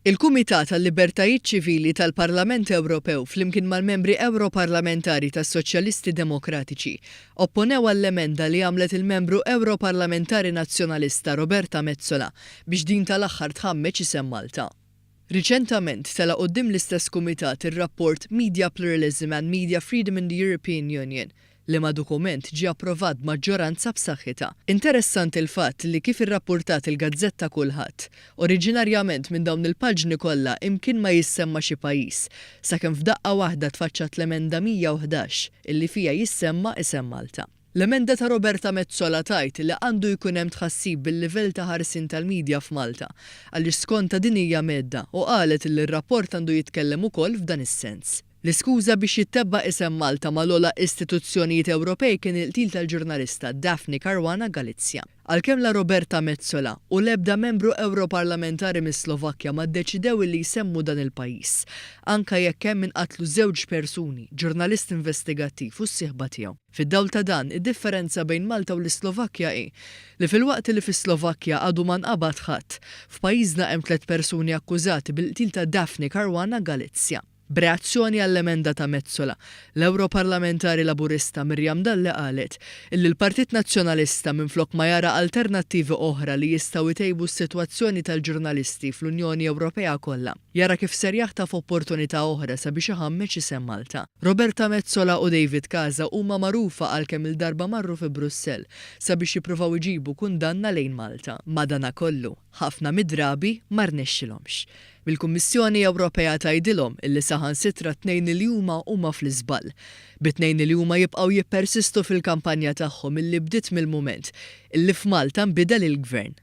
Il-Kumitat għal-Libertajiet Ċivili tal-Parlament Ewropew flimkien mal-membri Ewroparlamentari tas-Soċjalisti Demokratiċi opponew għall-emenda li għamlet il-membru Ewroparlamentari Nazzjonalista Roberta Metsola biex din tal-aħħar tħammeġ isem Malta. Riċentament tela' quddiem l-istess kumitat ir-rapport Media Pluralism and Media Freedom in the European Union, liema dokument ġie approvat b'maġġoranza b'saħħitha. Interessanti l-fatt li kif irrappurtat il-gazzetta Kulħadd, oriġinarjament minn dawn il-paġni kollha imkien ma jissemma xi pajjiż, sakemm f'daqqa waħda tfaċċat l-emenda 111 illi fiha jissemma isem Malta. L-emenda ta' Roberta Metsola tgħid li għandu jkun hemm tħassib bil-livell ta' ħarsien tal-media f'Malta, għaliex skontha din hija mhedda u qalet illi r-rapport għandu jitkellem ukoll f'dan is-sens. L-iskuża biex jittebba' isem Malta mal-ogħla istituzzjonijiet Ewropej kien il-qtil tal-ġurnalista Daphne Caruana Galizia. Għalkemm la Roberta Metsola u l-ebda membru Ewroparlamentari mis-Slovakkja ma ddeċidew illi jsemmu dan il-pajjiż, anke jekk hemm inqatlu żewġ persuni, ġurnalist investigattiv u s-sieħba tiegħu. Fid-dawl ta' dan, id-differenza bejn Malta u l-Islovakkja hi li filwaqt li fis-Slovakkja għadu ma nqabad ħadd, f'pajjiżna hemm tlett persuni akkużati bil-qtil ta' Daphne Caruana Galizia. B'reazzjoni għall-emenda ta' Metsola, l-Ewroparlamentari Laburista Miriam Dalli qalet illi l-Partit Nazzjonalista minflok ma jara alternattivi oħra li jistgħu jtejbu s-sitwazzjoni tal-ġurnalisti fl-Unjoni Ewropea kollha, jara kif ser jaħtaf opportunità oħra sabiex iħammeġ isem Malta. Roberta Metsola u David Casa huma magħrufa għal kemm-il darba marru fi Brussell sabiex jippruvaw iġibu kundanna lejn Malta. Madanakollu, ħafna mid-drabi ma rnexxilhomx. Mill-Kummissjoni Ewropea tgħidilhom illi saħansitra t-tnejn li huma huma fl-iżball. Bit-tnejn li huma jibqgħu jippersistu fil-kampanja tagħhom illi bdiet mill-mument illi f'Malta nbidel il-Gvern.